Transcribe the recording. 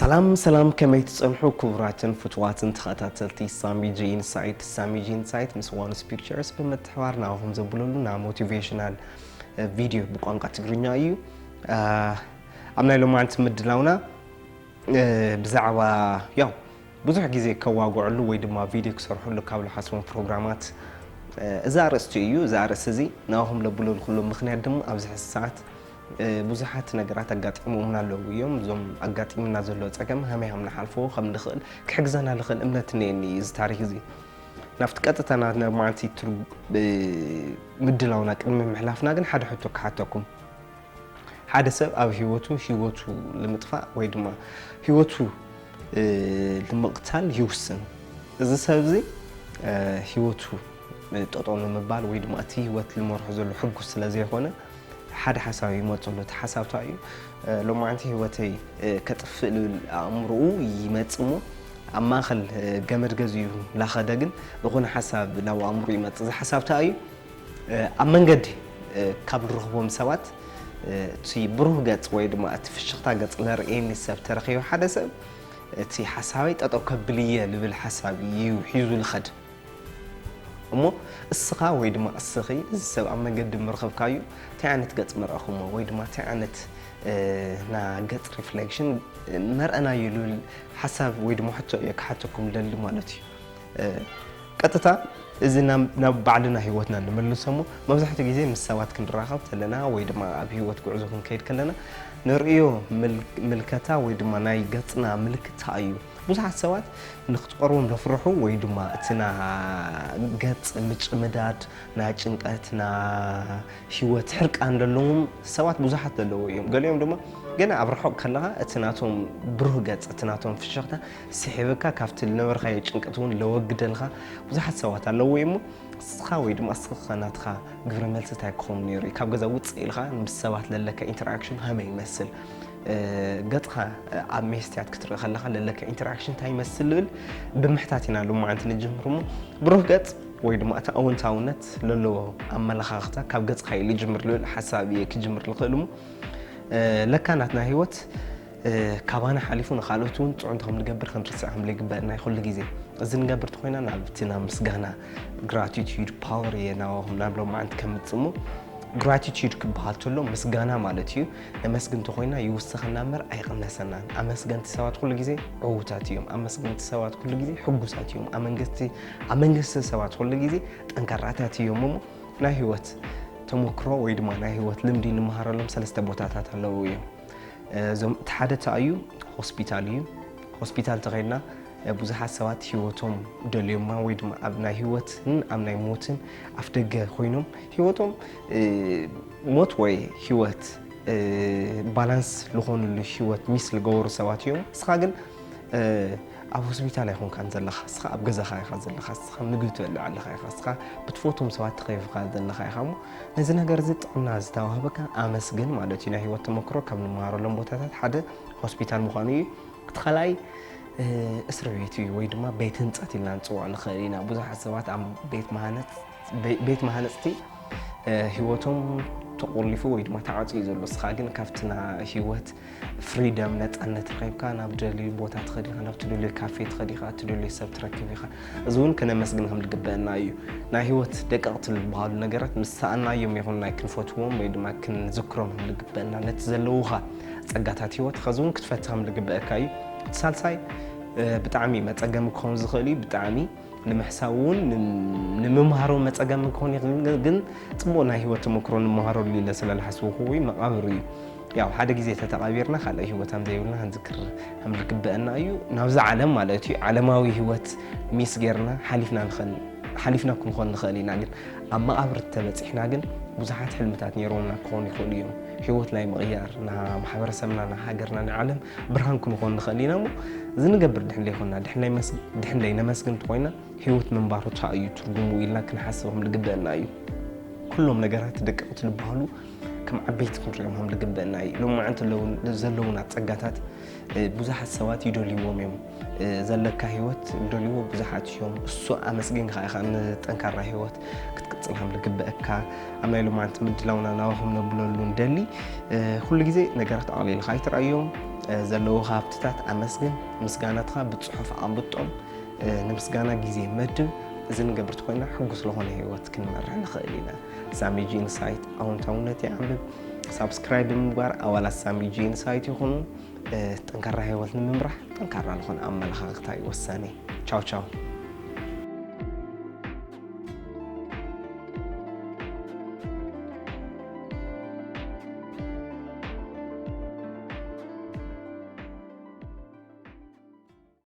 ሰላም ሰላም፣ ከመይ ትጸንሑ ክቡራትን ፍቱዋትን ተኸታተልቲ ሳሚ ጂ ኢንሳይት? ሳሚ ጂ ኢንሳይት ምስ ዋንስ ፒክቸርስ ብምትሕባር ናባኹም ዘብለሉ ናይ ሞቲቬሽናል ቪድዮ ብቋንቋ ትግርኛ እዩ። ኣብ ናይ ሎማዓንቲ ምድላውና ብዛዕባ ያው ብዙሕ ግዜ ከዋግዐሉ ወይ ድማ ቪድዮ ክሰርሐሉ ካብ ዝሓስቦም ፕሮግራማት እዚ ኣርእስቲ እዩ። እዚ ኣርእስቲ እዚ ናባኹም ለብለሉ ኩሉ ምኽንያት ድማ ኣብዚ ሕዚ ሰዓት ብዙሓት ነገራት ኣጋጢሞምና ኣለዉ እዮም። እዞም ኣጋጢሙና ዘሎ ጸገም ከመይ ከም ንሓልፎ ከም ንኽእል ክሕግዘና ዝኽእል እምነት እኒኤኒ እዩ እዚ ታሪክ እዚ። ናብቲ ቀጥታ ናይ ሎማዓንቲ ትርጉ- ምድላውና ቅድሚ ምሕላፍና ግን ሓደ ሕቶ ክሓተኩም። ሓደ ሰብ ኣብ ህይወቱ ህይወቱ ንምጥፋእ ወይ ድማ ህይወቱ ንምቕታል ይውስን። እዚ ሰብ እዚ ህይወቱ ጠጠው ንምባል ወይ ድማ እቲ ህይወት ዝመርሖ ዘሎ ሕጉስ ስለ ዘይኮነ ሓደ ሓሳብ ይመፅሉ። እቲ ሓሳብ እንታይ እዩ? ሎማዓንቲ ህይወተይ ከጥፍእ ልብል ኣእምርኡ ይመፅ እሞ ኣብ ማእኸል ገመድ ገዚኡ ላኸደ ግን ዝኾነ ሓሳብ ናብ ኣእምርኡ ይመፅ። እዚ ሓሳብ እንታይ እዩ? ኣብ መንገዲ ካብ ንረኽቦም ሰባት እቲ ብሩህ ገፅ ወይ ድማ እቲ ፍሽኽታ ገፅ ለርእየኒ ሰብ ተረኺቡ ሓደ ሰብ እቲ ሓሳበይ ጠጠው ከብል እየ ልብል ሓሳብ እዩ ሒዙ ልኸድ። እሞ እስኻ ወይ ድማ እስኺ እዚ ሰብ ኣብ መንገዲ ምረኸብካዩ እንታይ ዓይነት ገፅ መርኣኹሞ ወይ ድማ እንታይ ዓይነት ና ገፅ ሪፍሌክሽን መርኣናዩ ልብል ሓሳብ ወይ ድማ ሕቶ እየ ክሓተኩም ደሊ ማለት እዩ። ቀጥታ እዚ ናብ ባዕልና ህይወትና ንመልሶ እሞ መብዛሕትኡ ግዜ ምስ ሰባት ክንራኸብ ተለና ወይ ድማ ኣብ ህይወት ጉዕዞ ክንከይድ ከለና ንርእዮ ምልከታ ወይ ድማ ናይ ገፅና ምልክታ እዩ። ብዙሓት ሰባት ንክትቀርቦም ለፍርሑ ወይ ድማ እቲ ና ገፅ ምጭምዳድ ናይ ጭንቀት ና ህይወት ሕርቃን ዘለዎም ሰባት ብዙሓት ዘለዉ እዮም። ገሊኦም ድማ ገና ኣብ ርሑቕ ከለኻ እቲ ናቶም ብሩህ ገፅ እቲ ናቶም ፍሽኽታ ስሒብካ ካብቲ ዝነበርካዮ ጭንቀት እውን ለወግደልካ ብዙሓት ሰባት ኣለዉ እሞ እስኻ ወይ ድማ እስኻ ናትካ ግብረ መልሲ እንታይ ክኸውን ነይሩ እዩ? ካብ ገዛ ውፅእ ኢልካ ምስ ሰባት ለለካ ኢንተራክሽን ከመይ ይመስል? ገፅኻ ኣብ ሜስትያት ክትርኢ ከለኻ ለለካ ኢንተራክሽን እንታይ ይመስል ልብል ብምሕታት ኢና ሎማዓንቲ ንጅምር እሞ ብሩህ ገፅ ወይ ድማ እቲ ኣወንታውነት ለለዎ ኣመለኻኽታ ካብ ገፅኻ እዩ ልጅምር ልብል ሓሳብ እየ ክጅምር ልኽእል እሞ ለካ ናትና ህይወት ካባና ሓሊፉ ንኻልኦት እውን ፅዑንት ከም ንገብር ክንርስዕ ከም ዘይግበአና እዩ ኩሉ ግዜ። እዚ ንገብር ተኮይና ናብቲ ናብ ምስጋና ግራቲቱድ ፓወር እየ ናባኹም ናብ ሎማዓንቲ ከምፅእ እሞ ግራቲቱድ ክበሃል ተሎ ምስጋና ማለት እዩ። ነመስግን ተኮይና ይውስኸና እምበር ኣይቕነሰናን። ኣመስገንቲ ሰባት ኩሉ ግዜ ዕዉታት እዮም። ኣመስገንቲ ሰባት ኩሉ ግዜ ሕጉሳት እዮም። ኣመንገስቲ ኣመንገስቲ ሰባት ኩሉ ግዜ ጠንካራታት እዮም እሞ ናይ ህይወት ተሞክሮ ወይ ድማ ናይ ህይወት ልምዲ ንምሃረሎም ሰለስተ ቦታታት ኣለዉ እዮም። እዞም እቲ ሓደ እንታይ እዩ? ሆስፒታል እዩ። ሆስፒታል ተኸድና ብዙሓት ሰባት ህይወቶም ደልዮማ ወይ ድማ ኣብ ናይ ህይወትን ኣብ ናይ ሞትን ኣፍ ደገ ኮይኖም ህይወቶም ሞት ወይ ህይወት ባላንስ ዝኾኑሉ ህይወት ሚስ ዝገበሩ ሰባት እዮም። እስኻ ግን ኣብ ሆስፒታል ኣይኮንካን ዘለኻ፣ እስኻ ኣብ ገዛኻ ኢኻ ዘለኻ፣ እስኻ ምግቢ ትበልዕ ኣለኻ ኢኻ፣ እስኻ ብትፈትዎም ሰባት ተኸቢብካ ዘለኻ ኢኻ እሞ ነዚ ነገር እዚ ጥዕና ዝተዋህበካ ኣመስግን ማለት እዩ። ናይ ህይወት ተመክሮ ካብ ንመሃረሎም ቦታታት ሓደ ሆስፒታል ምዃኑ እዩ። እቲ ካልኣይ እስር ቤት እዩ ወይ ድማ ቤት ህንፀት ኢልና ንፅውዖ ንኽእል ኢና። ብዙሓት ሰባት ኣብ ቤት መሃነፅ ቤት መሃነፅቲ ህይወቶም ተቆሊፉ ወይ ድማ ተዓፅዩ ዘሎ እስኻ ግን ካብቲ ና ህይወት ፍሪደም ነፃነት ረኺብካ ናብ ደልዩ ቦታ ትኸድ ኢኻ ናብ ትደልዮ ካፌ ትኸድ ኢኻ ትደልዮ ሰብ ትረክብ ኢኻ። እዚ እውን ክነመስግን ከም ዝግበአና እዩ። ናይ ህይወት ደቀቕቲ ዝበሃሉ ነገራት ምስ ሰኣናዮም ይኹን ናይ ክንፈትዎም ወይ ድማ ክንዝክሮም ከም ዝግበአና ነቲ ዘለውኻ ፀጋታት ህይወት ኸዚ እውን ክትፈቲ ከም ዝግበአካ እዩ። እቲ ሳልሳይ ብጣዕሚ መፀገሚ ክኸውን ዝኽእል እዩ ብጣዕሚ ንምሕሳብ እውን ንምምሃሮ መፀገሚ ክኾን ይኽእል ግን ፅቡቅ ናይ ህይወት ተመክሮ ንምሃረሉ ኢለ ስለ ዝሓስቡ ክው መቃብር እዩ። ያው ሓደ ግዜ ተተቃቢርና ካልእ ህይወት ከም ዘይብልና ክንዝክር ከም ዝግበአና እዩ። ናብዚ ዓለም ማለት እዩ ዓለማዊ ህይወት ሚስ ጌርና ሓሊፍና ንኽእል ሓሊፍና ክንኾን ንኽእል ኢና ግን ኣብ መቃብር ተበፂሕና ግን ብዙሓት ሕልምታት ነይሮምና ክኾኑ ይኽእሉ እዮም። ህይወት ናይ ምቕያር ና ማሕበረሰብና ና ሃገርና ንዓለም ብርሃን ክንኾን ንኽእል ኢና እሞ እዚ ንገብር ድሕን ዘይኮንና ድሕን ዘይነመስግን እንተኾይና ህይወት ምንባሩ ታይ እዩ ትርጉሙ ኢልና ክንሓስብ ከም ዝግበአና እዩ። ኩሎም ነገራት ደቀቕቲ ዝበሃሉ ከም ዓበይቲ ክንሪኦም ከም ዝግበአና እዩ። ሎማዓንቲ ዘለውና ፀጋታት ብዙሓት ሰባት ይደልይዎም እዮም። ዘለካ ህይወት ዝደልይዎ ብዙሓት እዮም። እሱ ኣመስጊንካ ኢኻ ንጠንካራ ህይወት ክትቅፅል ከም ዝግበአካ ኣብ ናይ ሎማዓንቲ ምድላውና ናባኹም ነብለሉ ንደሊ። ኩሉ ግዜ ነገራት ኣቕሊልካ ኣይትርኣዮም። ዘለዉ ሃብትታት ኣመስግን፣ ምስጋናትካ ብጽሑፍ ኣንብጦም፣ ንምስጋና ግዜ መድብ። እዚ ንገብር ተኮይና ሕጉስ ዝኾነ ህይወት ክንመርሕ ንኽእል ኢና። ሳሚ ጂ ኢንሳይት ኣውንታውነት ይዓንብብ። ሳብስክራይብ ብምግባር ኣባላት ሳሚ ጂ ኢንሳይት ይኹኑ። ጠንካራ ህይወት ንምምራሕ ጠንካራ ዝኾነ ኣመለኻኽታ እዩ ወሳኒ። ቻው ቻው።